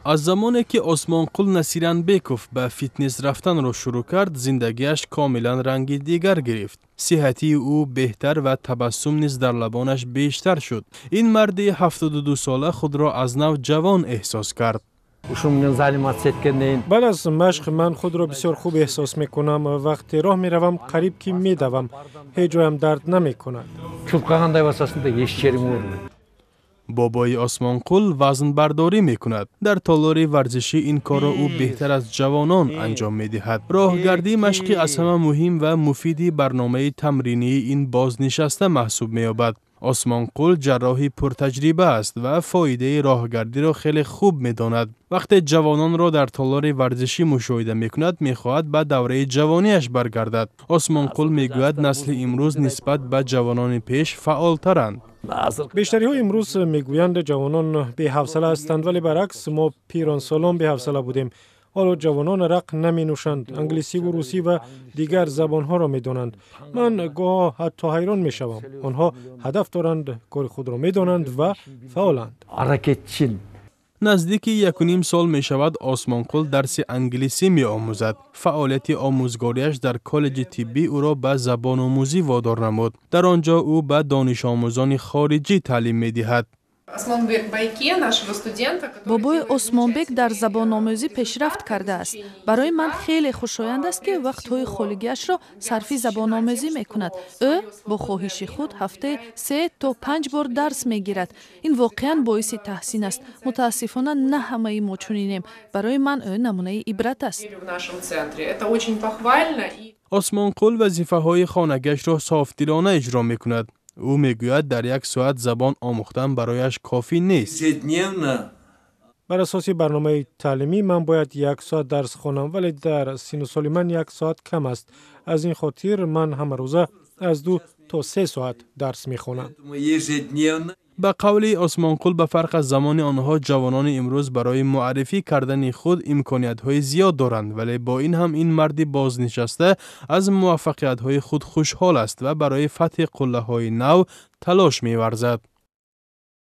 Аз замоне ки Осмонқул Насиранбеков ба фитнес рафтанро шурӯъ кард, зиндагиаш комилан ранги дигар гирифт. Сиҳатии ӯ беҳтар ва табассум низ дар лабонаш бештар шуд. Ин марди 72сола худро аз нав ҷавон эҳсос кард. Баъд аз машқ ман худро бисёр хуб эҳсос мекунам. Вақте роҳ меравам, қариб ки медавам, ҳеҷ ҷоям дард намекунад. Чурқағандай басасың да, еш жериң оорубайт. Бобои Осмонқул вазнбардорӣ мекунад. Дар толори варзишӣ ин корро ӯ беҳтар аз ҷавонон анҷом медиҳад. Роҳгардӣ машқи аз ҳама муҳим ва муфиди барномаи тамринии ин бознишаста маҳсуб меёбад. Осмонқул ҷарроҳи пуртаҷриба аст ва фоидаи роҳгардиро хеле хуб медонад. Вақте ҷавононро дар толори варзишӣ мушоҳида мекунад, мехоҳад ба давраи ҷавониаш баргардад. Осмонқул мегӯяд, насли имрӯз нисбат ба ҷавонони пеш фаъолтаранд. Бештариҳо имрӯз мегӯянд, ҷавонон беҳавсала ҳастанд, вале баръакс, мо пиронсолон беҳавсала будем. Ҳоло ҷавонон арақ наменӯшанд, англисиву русӣ ва дигар забонҳоро медонанд. Ман гоҳо ҳатто ҳайрон мешавам. Онҳо ҳадаф доранд, кори худро медонанд ва фаъоланд. Аракетчил. Наздики 1,5 сол мешавад, Осмонқул дарси англисӣ меомӯзад. Фаъолияти омӯзгориаш дар коллеҷи тиббӣ ӯро ба забономӯзӣ водор намуд. Дар он ҷо ӯ ба донишомӯзони хориҷӣ таълим медиҳад. Бобои Осмонбек дар забономӯзӣ пешрафт кардааст. Барои ман хеле хушоянд аст, ки вақтҳои холигиашро сарфи забономӯзӣ мекунад. Ӯ бо хоҳиши худ ҳафтаи 3 то 5 бор дарс мегирад. Ин воқеан боиси таҳсин аст. Мутаассифона, на ҳамаи мо чунинем. Барои ман ӯ намунаи ибрат аст. Осмонқул вазифаҳои хонагиашро софдилона иҷро мекунад. Ӯ мегӯяд, дар як соат забон омӯхтан барояш кофӣ нест. Бар асоси барномаи таълимӣ ман бояд як соат дарс хонам, вале дар синну соли ман як соат кам аст. Аз ин хотир ман ҳамарӯза аз 2 то 3 соат дарс мехонам. Ба қавли Осмонқул, ба фарқ аз замони онҳо, ҷавонони имрӯз барои муаррифӣ кардани худ имкониятҳои зиёд доранд. Вале бо ин ҳам ин марди бознишаста аз муваффақиятҳои худ хушҳол аст ва барои фатҳи қуллаҳои нав талош меварзад.